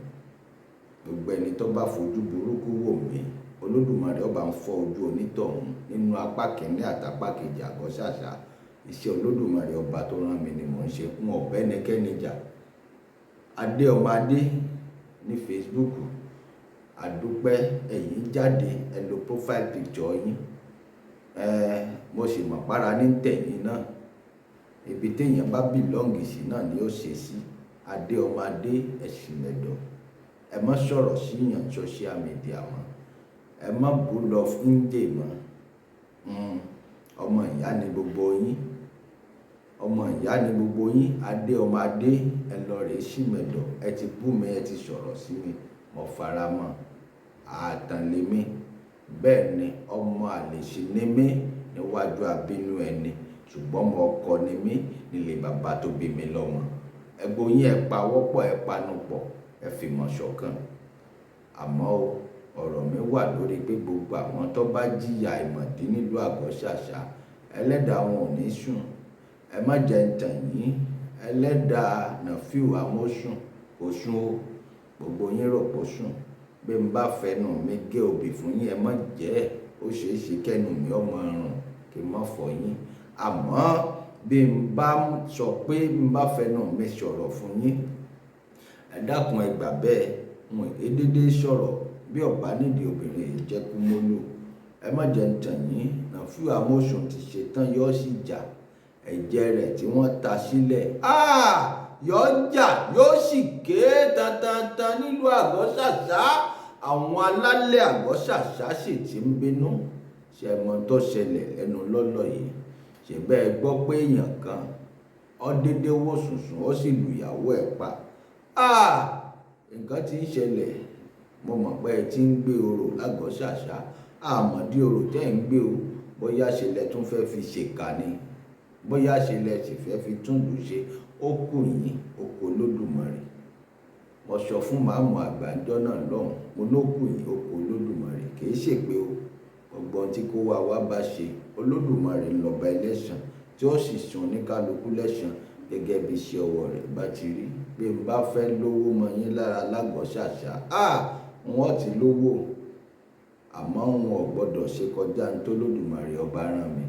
Gbogbo ẹni tó bá fojú burúkú wò mí, Olódùmarè ọba ń fọ́ ojú onítọ̀hún nínú apá kìíní àtàpá kejì Àgọ́ ṣàṣà. Iṣẹ́ Olódùmarè ọba tó rán mi ni mò ń ṣe, n ò bẹ́nikẹ́ni jà. Adé ọmọ Adé ní Facebook, àdúpẹ́, ẹ̀yin jáde, ẹ lo profile picture yín. Mo sì mọ̀ pára ní tẹ̀yìn náà. Ibi téèyàn bá belong sí náà ni ó ṣe sí. Adé ọmọ Adé, ẹ̀sìn mẹ́dọ̀. Ẹ má sọ̀rọ̀ síyàn social media mọ́. Ẹ má bú Love Nje mọ́. Ọmọ ìyá ni gbogbo yín. Ọmọ ìyá ni gbogbo yín. Adé ọmọ Adé, ẹ lọ rè sí mẹ́dọ̀. Ẹ ti bú mi, ẹ ti sọ̀rọ̀ sí mi, mo fara mọ́. Ààtàn lèmi. Bẹ́ẹ̀ ni, ọmọ àlè sì ni mí níwájú abínú ẹni. Ṣùgbọ́n ọmọ ọkọ ni mí nílé bàbá tó bí mi lọ́mọ. Ẹgbẹ́ yín, ẹ pawọ́pọ̀, ẹ panupọ̀, ẹ fìmọ̀ ṣọ̀kan. Àmọ́ o, ọ̀rọ̀ mi wà lórí pé gbogbo àwọn tó bá jìyà àìmọ̀dí nílùú Àgọ́ ṣàṣà, ẹlẹ́dàá wọn ò ní sùn. Ẹ má jẹ ń tàn yín, ẹlẹ́dàá Nafiu Amosun kò sùn o. Gbogbo yín rò pó sùn. Bí n bá fẹnu mi gé obì fún yín, ẹ má jẹ ẹ́. Ó ṣe é ṣe kẹ́nu mi ọmọ rùn kí n má fọ yín. Àmọ́ bí n bá sọ pé n bá fẹnu mi sọ̀rọ̀ fún yín, ẹ dákun, ẹ gbà bẹ́ẹ̀. N ò dédé sọ̀rọ̀ bí ọ̀bá nídìí obìnrin yìí jẹ́ kú mólú. Ẹ má jẹ ń tàn yín, Nafiu Amosun ti ṣe tán, yóò sì jà. Ẹ̀jẹ̀ rẹ̀ tí wọ́n ta sílẹ̀, yóò jà, yóò sì ké tantantan nílùú Àgọ́ ṣàṣà. Àwọn alálẹ̀ Àgọ́ ṣàṣà sì ti ń bínú. Ṣe mọ tó ṣẹlẹ̀ lẹ́nu lọ́lọ́ yìí? Ṣe bẹ́ẹ̀ gbọ́ pé èèyàn kan ó dédé wò sùnsùn, ó sì lù ìyàwó ẹ̀ pa? Nǹkan tí ń ṣẹlẹ̀. Mo mọ̀ pé ẹ ti ń gbé orò lágọ̀ọ́ ṣàṣà. Àmọ̀dí orò tẹ́ ń gbé o, bóyá ṣe lẹ tún fẹ́ fi ṣèkà ni, bóyá ṣe lẹ sì fẹ́ fi túnlù ṣe, ó kù yín, ó kù Olódùmarè. Mo sọ fún màámu àgbà ńjọ́ náà lọ́hùn, mo ló kù yín, ó kù Olódùmarè. Kì í ṣèpè o. Gbogbo ohun tí kó wá wá bá ṣe, Olódùmarè lọ́ba ẹlẹ́san tí ó sì san oníkálukú lẹ́san gẹ́gẹ́ bí iṣẹ́ ọwọ́ rẹ̀ bá ti rí. Bí n bá fẹ́ lówó mọ́ yín lára lágọ̀ọ́ ṣàṣà, wọ́n ti lówó. Àmọ́ wọn ò gbọdọ̀ ṣe kọjá ní tó Olódùmarè ọba rán mi.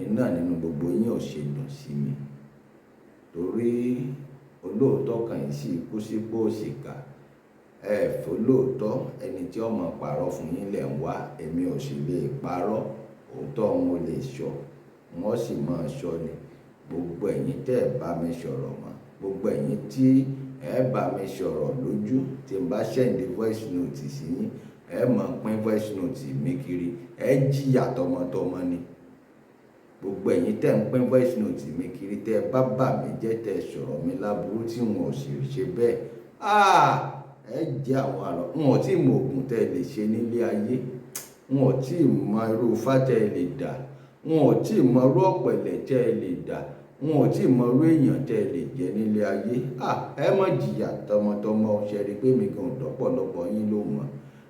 Iná nínú gbogbo yín ò ṣe dùn sí mi. Torí Torí olóòótọ́ kan yìí sì kú sípò òṣìkà. Ẹ fẹ́ olóòótọ́, ẹni tí ó mọ̀ parọ́ fún yín lẹ̀ ń wá, èmi ò sì lè parọ́. Òótọ́ wọn ò lè sọ, wọ́n sì máa sọ ni. Gbogbo ẹ̀yin tẹ́ ẹ bá mi sọ̀rọ̀ mọ́, gbogbo ẹ̀yin tí ẹ bá mi sọ̀rọ̀ lójú, tí n bá send voice note sí yín, ẹ máa pín voice note mi kiri, ẹ jìyà tọmọtọmọ ni. Gbogbo ẹ̀yin tẹ́ ń pín voice note mi kiri, tẹ́ ẹ bá bà mí jẹ́, tẹ́ ẹ sọ̀rọ̀ mi láburú tí wọn ò sì ṣe bẹ́ẹ̀. Ah! Ẹ jẹ́ àwọn àrọ̀. N ò tí ì mọ òògùn tẹ́ ẹ lè ṣe nílé ayé. N ò tí ì mọ irú ifá tẹ́ ẹ lè dà. N ò tí ì mọ irú ọ̀pẹ̀lẹ̀ tẹ́ ẹ lè dà. N ò tí ì mọ irú èèyàn tẹ́ ẹ lè jẹ́ nílé ayé. Ah! Ẹ má jìyà tọmọtọmọ. Ṣé rí pé mi gan ò dọ́pọ̀lọpọ̀ yín ló mọ̀.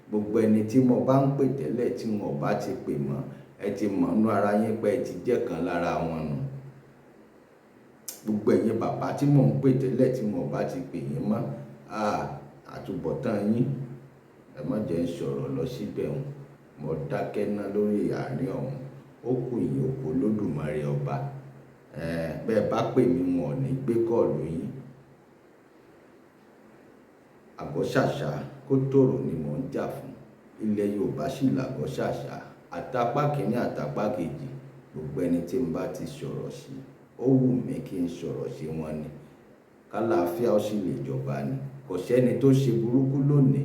Gbogbo ẹni tí mo bá ń pè tẹ́lẹ̀ tí wọn ò bá ti pè mọ́, ẹ ti mọ̀ nínú ara yín pé ẹ ti jẹ́ kan lára wọn nù. Gbogbo ẹ̀yin bàbá tí mò ń pè tẹ́lẹ̀ tí wọn ò bá ti pè yín mọ́, ah! Àtúbọ̀tán yín, ẹ má jẹ́ ń sọ̀rọ̀ lọ síbẹ̀ hun. Mo dákẹ́ ná lórí àárín ọ̀hún. Ó kù yín, ó kù Olódùmarè ọba. Bẹ́ẹ̀ bá pè mí, wọn ò ní gbé call yín. Àgọ́ ṣàṣà kó tòrò ni mò ń jà fún. Ilẹ̀ Yorùbá sì làgọ́ ṣàṣà. Àtàpá kìíní, àtàpá kejì, gbogbo ẹni tí n bá ti sọ̀rọ̀ sí, ó wù mí kí n sọ̀rọ̀ sí wọn ni. Kálàáfíà ó sì lè jọba ni. Kò sẹ́ni tó ṣe burúkú lónìí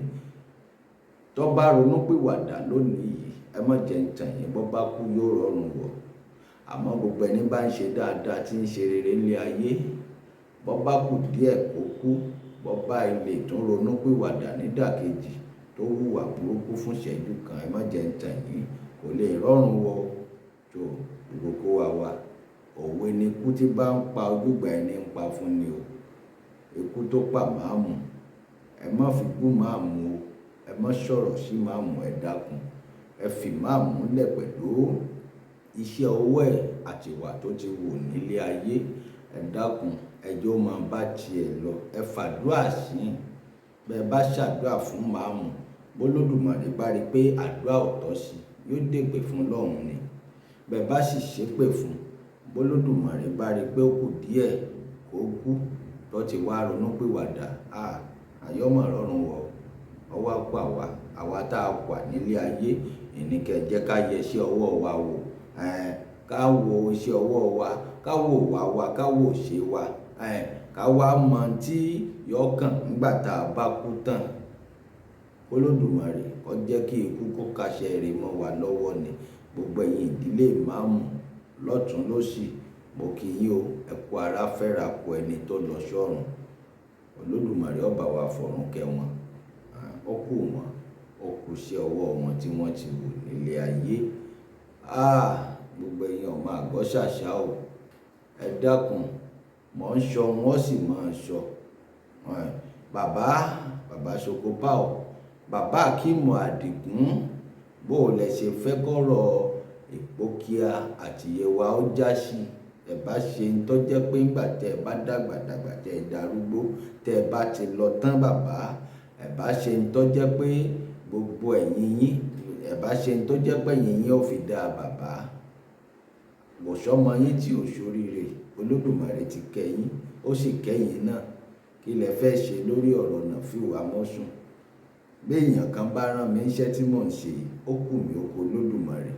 tó bá ronú pìwàdà lónìí yìí, ẹ má jẹ́ ń tàn yín, bó bá kú yóò rọrùn wọ̀. Àmọ́ gbogbo ẹni bá ń ṣe dáadáa tí ń ṣe rere nílé ayé, bó bá kú díẹ̀ kó kú, bó bá ilé tún ronú pìwàdà nídàkejì tó hùwà burúkú fún ìṣẹ́jú kan, ẹ má jẹ́ ń tàn yín, kò lè rọrùn wọ̀. Tó gbogbo kó wa wá. Òwe ni ikú tí bá ń pa ojúgbà ẹni ń pa fún ni o. Ikú tó pa màámu, ẹ má fi bú màámu o, ẹ má sọ̀rọ̀ sí màámu, ẹ dákun. Ẹ fi màámu lẹ̀ pẹ̀lú iṣẹ́ ọwọ́ ẹ̀ àti ìwà tó ti wù nílé ayé. Ẹ dákun, ẹ jẹ́ ó máa bá ti ẹ lọ. Ẹ fàdúrà sí i. Bẹ bá ṣàdúrà fún màámu, b'Olódùmarè bá rí pé àdúrà ò tọ́ sí, yóò dèpè fún lọ́hun ni. Bẹ bá sì ṣépè fún, b'Olódùmarè bá rí pé ó kù díẹ̀ kó kú, tó ti wá ronú pìwàdà, ah! Àyọ́mọ̀ rọrùn wọ̀. Ó wá kú àwa, àwa tá a wà nílé ayé, ìní kí ẹ jẹ́ ká yẹ iṣẹ́ ọwọ́ wa wò. Ká wo iṣẹ́ ọwọ́ wa, ká wo ìwà wa, ká wo ìṣe wa. Ká wá mọ̀ tí yóò kàn nígbà tá a bá kú tán. Olódùmarè kó jẹ́ kí ikú kó kaṣẹ́ rẹ̀ mọ́ wa lọ́wọ́ ni. Gbogbo ẹ̀yin ìdílé ìmáàmù lọ́tùn lósì, mo kí yín o. Ẹ kú ara fẹ́ra kú ẹni tó lọ sọ́run. Olódùmarè ó bá wa fọ̀run kẹ́ wọn. Ó kù wọ́n, ó kù iṣẹ́ ọwọ́ wọn tí wọ́n ti wù nílé ayé. Ah! Gbogbo ẹ̀yin ọmọ àgọ́ ṣàṣà o. Ẹ dákun, mò ń sọ, wọ́n sì máa ń sọ. Bàbá, bàbá Sokopa o, bàbá Akeem Adigun, bó o lẹ ṣe fẹ́ kọ́rọ̀ Ìpókíà àti Yewa ó já sí. Ẹ bá ṣe ń tó jẹ́ pé nígbà tí ẹ bá dàgbà dàgbà tí ẹ darúgbó, tí ẹ bá ti lọ tán bàbá, ẹ bá ṣe ń tó jẹ́ pé gbogbo ẹ̀yin yín, ẹ bá ṣe ń tó jẹ́ pé ẹ̀yin yín ó fi dá bàbá. Kò sọ́mọ yín tí ò ṣoríire. Olódùmarè ti kẹ́ yín, ó sì kẹ́ yín náà. Kí lẹ fẹ́ ṣe lórí ọ̀rọ̀ Nàfíù Amósùn? Bí èèyàn kan bá rán mi iṣẹ́ tí mò ń ṣe, ó kù mí ó kù Olódùmarè.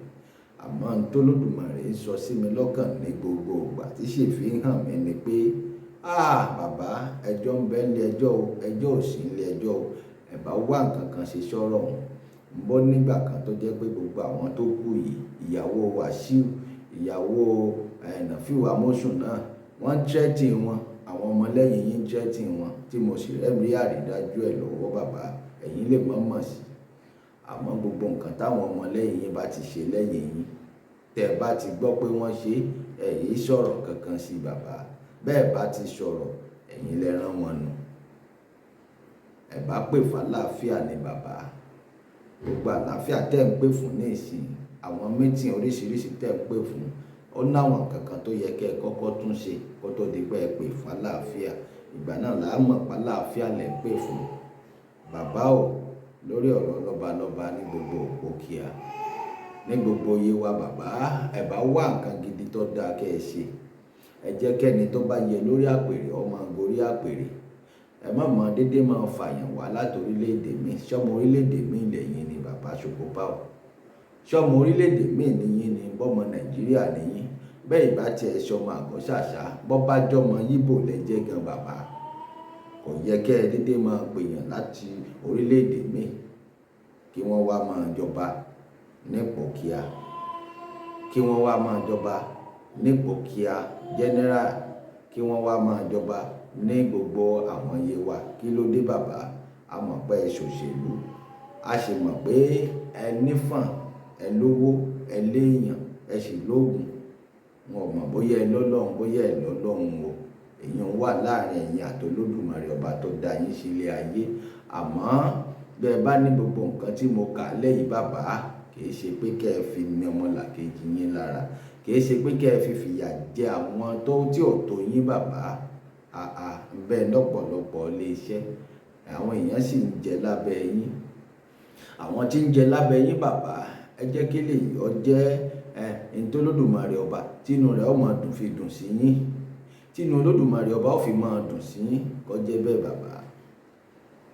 Àmọ́ ohun tó Olódùmarè ń sọ sí mi lọ́kàn ní gbogbo ìgbà tí sì fi ń hàn mí ni pé, ah! Bàbá, ẹjọ́ ń bẹ nílé ẹjọ́ o, ẹjọ́ ò sí nílé ẹjọ́ o. Ẹ bá wá nǹkan kan ṣe sọ́rọ̀ òun. Ń bọ̀ nígbà kan tó jẹ́ pé gbogbo àwọn tó kú yìí, ìyàwó Wàsíù, ìyàwó, Nàfíù Amósùn náà, wọ́n ń threaten wọn. Àwọn ọmọ lẹ́yìn yín ń threaten wọn tí mo sì rẹ́rí àrídájú ẹ̀ lọ́wọ́ bàbá. Ẹ̀yin lè mọ̀ mọ̀ sí. Àmọ́ gbogbo nǹkan táwọn ọmọ lẹ́yìn yín bá ti ṣe lẹ́yìn yín, tẹ bá ti gbọ́ pé wọ́n ṣe, ẹ yìí sọ̀rọ̀ kankan sí bàbá. Bẹ́ẹ̀ bá ti sọ̀rọ̀, ẹ̀yin lẹ rán wọn nù. Ẹ bá pè fún àlàáfíà ni bàbá. Gbogbo àlàáfíà tẹ́ ń pè fún ní ìsìn, àwọn meeting oríṣiríṣi tẹ́ ń pè fún, ó náwọn nǹkan kan tó yẹ kí ẹ kọ́kọ́ tún ṣe kó tó di pé ẹ pè fún àlàáfíà. Ìgbà náà là á mọ̀ pé àlàáfíà lẹ ń pè fún. Bàbá o, lórí ọ̀rọ̀ lọ́balọ́ba ní gbogbo Ìpókíà, ní gbogbo Yewa bàbá, ẹ bá wá nǹkan gidi tó dáa kí ẹ ṣe. Ẹ jẹ́ kẹ́ni tó bá yẹ lórí àpèrè ó máa gorí àpèrè. Ẹ má mọ dédé máa fàyàn wá láti orílẹ̀-èdè mi. Ṣọ́mọ orílẹ̀-èdè mi lẹ́yìn ni bàbá Ṣòkòpáò? Ṣọ́mọ orílẹ̀-èdè mi nìyí ni? Bọ́mọ Nàìjíríà nìyí? Bẹ́ẹ̀ ìbá tiẹ̀ ṣọmọ Àgọ́ Ṣàṣà, bọ́ bá jọmọ Yíbò lẹ́jẹ́ gan bàbá, kò yẹ kẹ́ ẹ dédé máa pèèyàn láti orílẹ̀-èdè mi kí wọ́n wá máa jọba nípò kíá, kí wọ́n wá máa jọba nípò kíá general, kí wọ́n wá máa jọba ní gbogbo àwọn Yewa. Kí ló dé bàbá? A mọ̀ pé ẹ ṣòṣèlú, a sì mọ̀ pé ẹ nífọ̀n, ẹ lówó, ẹ léèyàn, ẹ sì lóògùn. Wọn ò mọ̀ bóyá ẹ lọ́lọ́run, bóyá ẹ lọ́lọ́run o, èèyàn wà láàrin ẹ̀yin àti Olódùmarè ọba tó dá yín sílé ayé. Àmọ́ bẹ́ ẹ bá ní gbogbo nǹkan tí mo kà lẹ́yìn bàbá, kì í ṣe pé kẹ́ ẹ fi ní ọmọlàkejì yín lára, kì í ṣe pé kẹ́ ẹ fi fìyà jẹ àwọn tó tí ò tó yín bàbá. Àà bẹ́ẹ̀ lọ́pọ̀lọpọ̀ ilé iṣẹ́, àwọn èèyàn sì ń jẹ lábẹ́ yín. Àwọn tí ń jẹ lábẹ́ yín bàbá, ẹ jẹ́ kí lè yọ jẹ́ ẹ ní tó Olódùmarè ọba tínú rẹ̀ ó máa dùn fi dùn sí yín, tínú Olódùmarè ọba ó fi máa dùn sí yín, kó jẹ́ bẹ́ẹ̀ bàbá.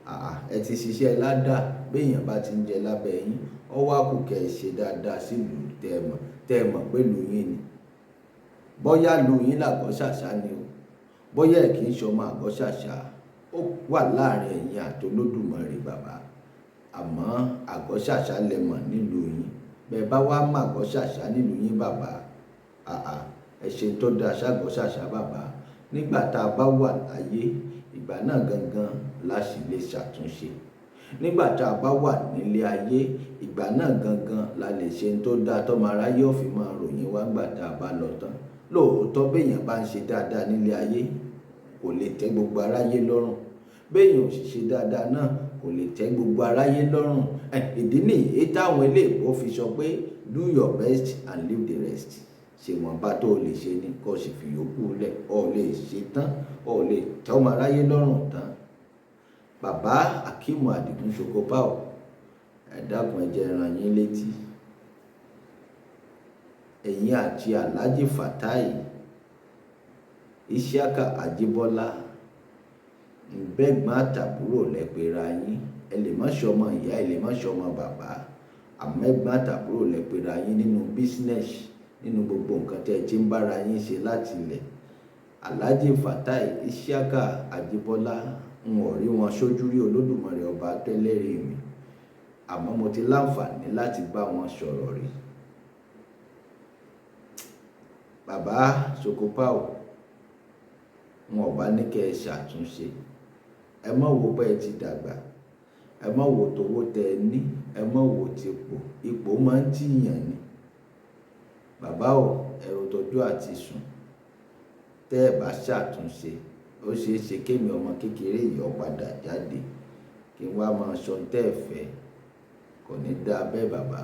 Àà ẹ ti ṣiṣẹ́ ládàá. Béèyàn bá ti ń jẹ lábẹ́ yín, ó wá kù kẹ́ ẹ ṣe dáadáa sílùú tẹ́ ẹ mọ̀ pé ìlú yín ni. Bóyá ìlú yín l'Àgọ́ Ṣàṣà ni o, bóyá ẹ kì í ṣọmọ Àgọ́ Ṣàṣà, ó wà láàrin ẹ̀yin àti Olódùmarè bàbá. Àmọ́ Àgọ́ Ṣàṣà lẹ mọ̀ nílùú yín. Bẹ́ẹ̀ bá wá mọ̀ Àgọ́ Ṣàṣà nílùú yín bàbá, àà ẹ ṣe tó dáa ṣàgọ́ Ṣàṣà bàbá. Nígbà tá a bá wà láyé, ìgbà náà gangan la sì lè ṣàtúnṣe. Nígbà tá a bá wà nílé ayé, ìgbà náà gangan la lè ṣe tó dáa tọ́mọ aráyé ó fi máa ròyìn wá nígbà tá a bá lọ tán. Lóòótọ́ béèyàn bá ń ṣe dáadáa nílé ayé, kò lè tẹ́ gbogbo aráyé lọ́rùn. Béèyàn ò sì ṣe dáadáa náà, kò lè tẹ́ gbogbo aráyé lọ́rùn. Ìdí nìyí táwọn eléèbó fi sọ pé do your best and leave the rest. Ṣe wọ́n bá tó lè ṣe ni kó sì fi yòókù lẹ̀. Ó lè ṣe tán, ó lè tẹ́ ọmọ aráyé lọ́rùn tán. Bàbá Akeem Adigun Ṣòkòpáò, ẹ dákun, ẹ jẹ́ rán yín létí. Ẹ̀yin àti Alhaji Fatai Isiaka Ajibola, bẹ́gbọ́n àtàbúrò lẹ pera yín. Ẹ lè má ṣọmọ ìyá, ẹ lè má ṣọmọ bàbá, àmọ́ ẹ̀gbọ́n àtàbúrò lẹ pera yín nínú business, nínú gbogbo nǹkan tí ẹ ti ń bára yín ṣe láti ilẹ̀. Alhaji Fatai Isiaka Ajibola, n ò rí wọn sójú rí, Olódùmarè ọba tẹ́lẹ̀rí mi, àmọ́ mo ti láǹfààní láti bá wọn sọ̀rọ̀ rí. Bàbá Ṣòkòpáò, wọn ò bá ní kẹ́ ẹ ṣàtúnṣe. Ẹ má wo pé ẹ ti dàgbà, ẹ má wo tówó tẹ ẹ ní, ẹ má wo tipò. Ipò máa ń tìyàn ni bàbá o. Ẹ̀rù tọ́jú àti sùn. Tẹ́ ẹ bá ṣàtúnṣe, ó ṣeé ṣe kémi ọmọ kékeré yìí ó padà jáde kí n wá máa sọ tẹ́ ẹ fẹ́. Kò ní dáa bẹ́ẹ̀ bàbá.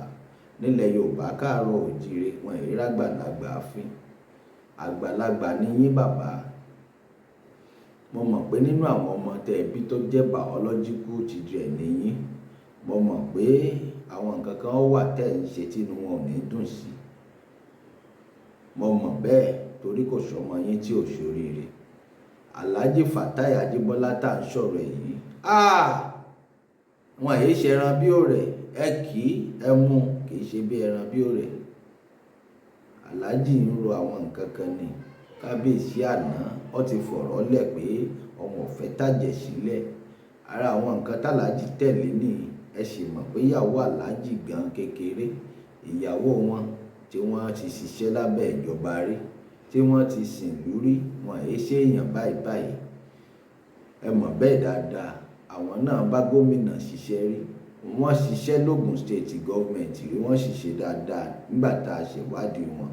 Nílẹ̀ Yorùbá káàárọ̀ òjíire, wọn ì rágbàlagbà fín. Àgbàlagbà ni yín bàbá. Mo mọ̀ pé nínú àwọn ọmọ tẹ́ ẹ bí tó jẹ́ biological children ni yín. Mo mọ̀ pé àwọn nǹkan kan wà tẹ́ ẹ ń ṣe tínú wọn ò ní dùn sí. Mo mọ̀ bẹ́ẹ̀ torí kò sọmọ yín tí ò ṣoríire. Alhaji Fatai Ajibola tá ń sọ̀rọ̀ èyí, wọn èyí ṣe ẹran bí òrẹ̀. Ẹ kì í ẹ mú, kì í ṣe bí ẹran bí òrẹ̀. Alhaji ń ro àwọn nǹkan kan ní kábíyèsí àná, ó ti fọ̀rọ̀ lẹ̀ pé ọmọ ò fẹ́ tàjẹ̀ sílẹ̀. Ara àwọn nǹkan tàlàjì tẹ̀lé nìyí. Ẹ sì mọ̀ pé ìyàwó Alhaji gan kékeré, ìyàwó wọn tí wọ́n ti ṣiṣẹ́ lábẹ́ ìjọba rí, tí wọ́n ti sìn lórí, wọn èyí ṣe èèyàn báyìí báyìí. Ẹ mọ̀ bẹ́ẹ̀ dáadáa. Àwọn náà bá gómìnà ṣiṣẹ́ rí, wọ́n ṣiṣẹ́ l'Ógùn State government rí, wọ́n sì ṣe dáadáa nígbà tá a ṣèwádìí wọn.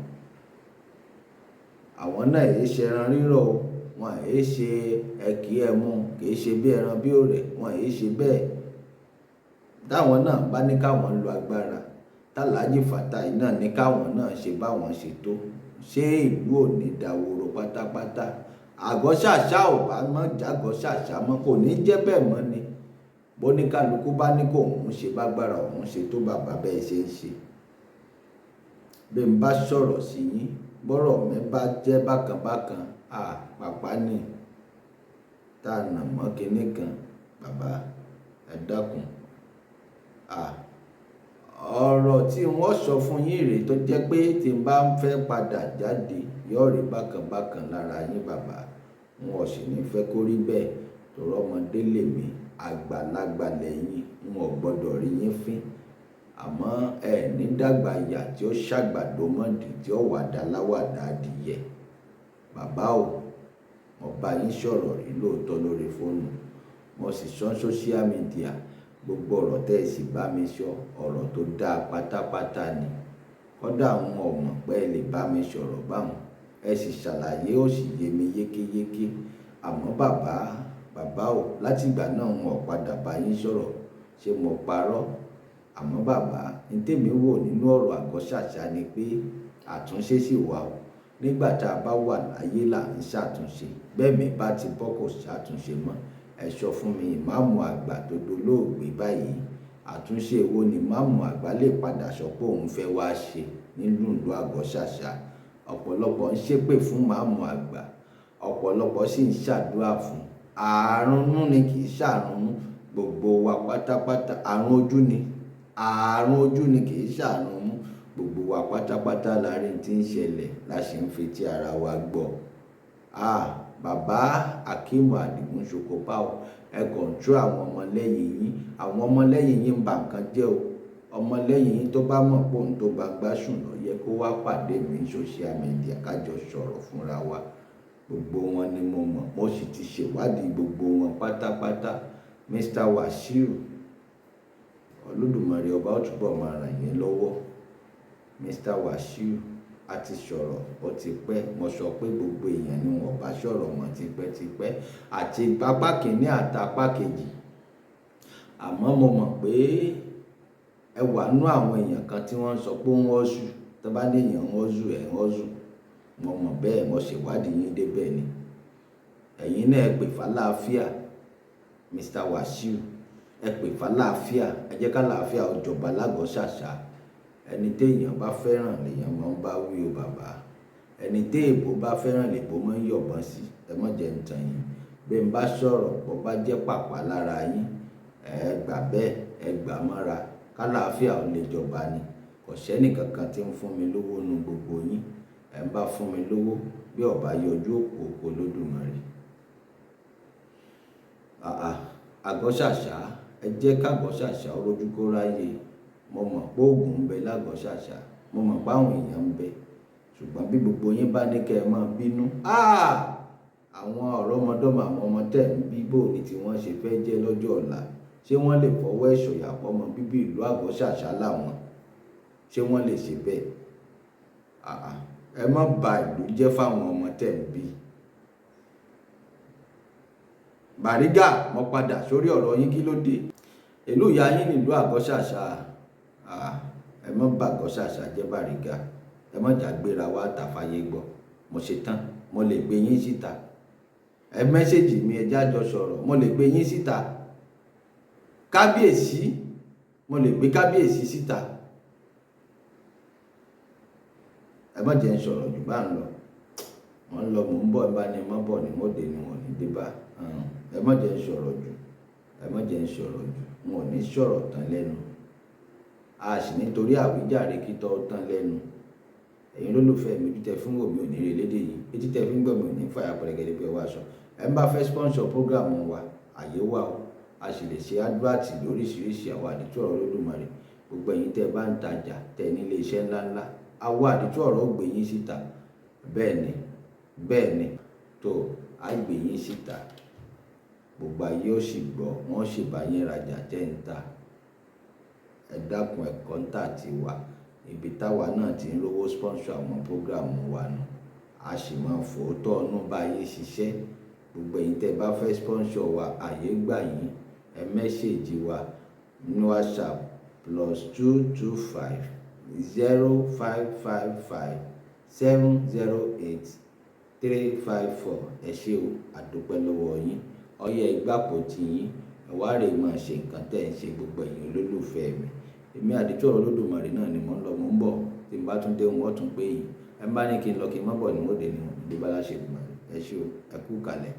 Àwọn náà èyí ṣe ẹran rírọ̀ o. Wọn èyí ṣe ẹkì ẹmu, kì í ṣe bí ẹran bí òrẹ̀, wọn èyí ṣe bẹ́ẹ̀. Táwọn náà bá ní káwọn lo agbára tàlàjì Fatai náà ní káwọn náà ṣe báwọn ṣe tó, ṣé ìlú ò ní dahoro pátápátá? Àgọ́ Ṣàṣà ò bá mọ́ jágọ́ Ṣàṣà mọ́, kò ní jẹ́ bẹ́ẹ̀ mọ́ ni. Bó ní kálukú bá ní kó òun ṣe bágbára òun ṣe tó bàbá bẹ́ẹ̀ ṣe ń ṣe. Bí n bá sọ̀rọ̀ sí yín Bọ́rọ̀ mi bá jẹ́ bákan bákan, pàpá ni tá a nà mọ́ kinní kan. Bàbá, ẹ dákun. Ọ̀rọ̀ tí wọ́n sọ fún yín rèé tó jẹ́ pé tí n bá ń fẹ́ padà jáde, yóò rí bákan bákan lára yín bàbá. N ò sì ní fẹ́ kó rí bẹ́ẹ̀ torí ọmọdé lèmi, àgbàlagbà lẹ́yìn, n ò gbọdọ̀ rí yín fín. Àmọ́ ẹ ní dàgbà ìyà tí ó ṣàgbàdo mọ́dì tí ó wà dá láwàdà adìyẹ. Bàbá o, mo bá yín sọ̀rọ̀ rí lóòótọ́ lórí fóònù, mo sì sọ social media, gbogbo ọ̀rọ̀ tẹ́ ẹ sì bá mi sọ, ọ̀rọ̀ tó dáa pátápátá ni. Kódà n ò mọ̀ pé ẹ lè bá mi sọ̀rọ̀ báwọn. Ẹ sì ṣàlàyé ó sì yé mi yékéyéké. Àmọ́ bàbá, bàbá o, láti ìgbà náà n ò padà bá yín sọ̀rọ̀. Ṣé mo parọ́? Àmọ́ bàbá, n tèmi wò nínú ọ̀rọ̀ Àgọ́ Ṣàṣà ni pé àtúnṣe sì wà o. Nígbà tá a bá wà láyé là ń ṣàtúnṣe. Bẹ́ẹ̀ mi bá ti bọ́ kò ṣàtúnṣe mọ́. Ẹ sọ fún mi, ìmáàmù àgbà tó dolóògbé báyìí, àtúnṣe wo ni ìmáàmù àgbà lè padà sọ pé òun fẹ́ wá ṣe nínú ìlú Àgọ́ Ṣàṣà? Ọ̀pọ̀lọpọ̀ ń ṣépè fún ìmáàmù àgbà, ọ̀pọ̀lọpọ̀ sì ń ṣàdúrà fún. Ààrùn inú ni kì í ṣàrùn mú. Gbogbo wa pátápátá, àrùn ojú ni. Àrùn ojú ni kì í ṣàrùn mú. Gbogbo wa pátápátá la rí tí ń ṣẹlẹ̀ la sì ń fi tí ara wa gbọ́. Bàbá Akeem Adigun Ṣokopá o, ẹ control àwọn ọmọ lẹ́yìn yín. Àwọn ọmọ lẹ́yìn yín ń ba nǹkan jẹ́ o. Ọmọ lẹ́yìn yín tó bá mọ̀ pé òun tó bá gbásùn lọ yẹ kó wá pàdé mi ní social media ká jọ sọ̀rọ̀ fúnra wa. Gbogbo wọn ni mo mọ̀, mo sì ti ṣèwádìí gbogbo wọn pátápátá. Mr. Wasiu, Olódùmarè ọba ó túbọ̀ máa ràn yín lọ́wọ́. Mr. Wasiu, a ti sọ̀rọ̀, ó ti pẹ́. Mo sọ pé gbogbo èèyàn ni wọ́n bá sọ̀rọ̀ mọ́ tipẹ́tipẹ́ àti apá kìíní àti apá kejì. Àmọ́ mo mọ̀ pé ẹ wà nínú àwọn èèyàn kan tí wọ́n ń sọ pé ó ń hustle. Tí wọ́n bá ní èèyàn ń hustle, ẹ̀ ń hustle. Mo mọ̀ bẹ́ẹ̀, mo ṣèwádìí yín dé bẹ́ẹ̀ ni. Ẹ̀yin náà ẹ pè fàlàáfíà, Mr. Wasiu, ẹ pè fàlàáfíà, ẹ jẹ́ ká làáfíà ó jọba l'Àgọ́ Ṣàṣà. Ẹni tí èèyàn bá fẹ́ràn lèèyàn máa ń bá wí o bàbá. Ẹni tí èèbó bá fẹ́ràn lèèbó máa ń yọ̀bọ̀n sí. Ẹ má jẹ ń tàn yín. Bí n bá sọ̀rọ̀, bó bá jẹ́ pàpà lára yín, ẹ gbà bẹ́ẹ̀, ẹ gbà mọ́ra. Ká làáfíà ó lè jọba ni. Kò sẹ́ni kankan tí ń fún mi lówó nu gbogbo yín. Ẹ ń bá fún mi lówó bí ọba yọjú òkú oko Olódùmarè. Àgọ́ Ṣàṣà, ẹ jẹ́ ká Àgọ́ Ṣàṣà ó rojú kó ráyè. Mo mọ̀ pé òògùn ń bẹ l'Àgọ́ Ṣàṣà. Mo mọ̀ pé àwọn èèyàn ń bẹ. Ṣùgbọ́n bí gbogbo yín bá ní kí ẹ máa bínú, àwọn ọ̀rọ̀mọdọ́mọ àwọn ọmọ tẹ̀ ń bí bò ní tí wọ́n ṣe fẹ́ jẹ́ lọ́jọ́ ọ̀la. Ṣé wọ́n lè fọwọ́ ẹ̀ sọ̀yà pọ́mọ bíbí ìlú Àgọ́ Ṣàṣà làwọn? Ṣé wọ́n lè ṣe bẹ́ẹ̀? Ẹ má ba ìlú jẹ́ fáwọn ọmọ tẹ̀ ń bí. Bàrígà, mo padà sórí ọ̀rọ̀ yín, kí ló dé? Ìlú ìyá yín nílùú Àgọ́ Ṣàṣà. Ẹ má bà Àgọ́ Ṣàṣà jẹ́ Bàrígà. Ẹ má jà gbéra wá tàfàyè gbọ́. Mo ṣe tán, mo lè gbé yín síta. Ẹ message mi, ẹ já jọ sọ̀rọ̀. Mo lè gbé yín síta. Kábíyèsí, mo lè gbé kábíyèsí síta. Ẹ má jẹ́ ń sọ̀rọ̀ jù bá ń lọ. Mo ń lọ, mò ń bọ̀, ẹ bá ní mọ́ bọ̀ ni mo dé ni wọ́n ní dé bá. Ẹ má jẹ́ ń sọ̀rọ̀ jù. Ẹ má jẹ́ ń sọ̀rọ̀ jù. N ò ní sọ̀rọ̀ tán lẹ́nu. A sì nítorí àwíjàre kí tọ́ tán lẹ́nu. Ẹ̀yin olólùfẹ́ mi, ojú tẹ fún wò mí ò ní rí lédè yìí. Etí tẹ fi ń gbọ́ mi ò ní fàya pẹ̀rẹ̀gẹ̀dẹ̀ bí ọwọ́ aṣọ. Ẹ ń bá fẹ́ sponsor program wa, àyè wà o. A sì lè ṣe advert lóríṣiríṣi àwọn àdìtú ọ̀rọ̀ Olódùmarè. Gbogbo ẹ̀yin tẹ bá ń tajà, tẹ ní ilé iṣẹ́ ńlá ńlá, àwa àdìtú ọ̀rọ̀ ó gbé yín síta. Bẹ́ẹ̀ ni, bẹ́ẹ̀ ni. Tó, a gbé yín síta. Gbogbo ayé ó sì gbọ́, wọ́n sì bá yín rajà tẹ́ ń ta. Ẹ dákun, ẹ contact wa. Ibi táwa náà tí ń rówó sponsor àwọn program wa nù. A sì máa fòótọ́ ọ̀nù bá yín ṣiṣẹ́. Gbogbo ẹ̀yin tẹ bá fẹ́ sponsor wa, àyè gbà yín. Ẹ message wa ní WhatsApp +225 0555 708 354. Ẹ ṣé o, a dúpẹ́ lọ́wọ́ yín. Ọyẹ́ ẹ gbàpò tí yín. Ẹ wá rè máa ṣe nǹkan tẹ́ ẹ ń ṣe gbogbo ẹ̀yin olólùfẹ́ mi. Èmi àdìtú ọ̀rọ̀ Olódùmarè náà ni mò ń lọ, mò ń bọ̀. Tí n bá tún dé, n ó tún pè yín. Ẹ bá ní kí n lọ kí n má bọ̀ ní wọ́n dé ní wọn ní bá láṣẹ ìgbìmọ̀. Ẹ ṣé o, ẹ kú kalẹ̀.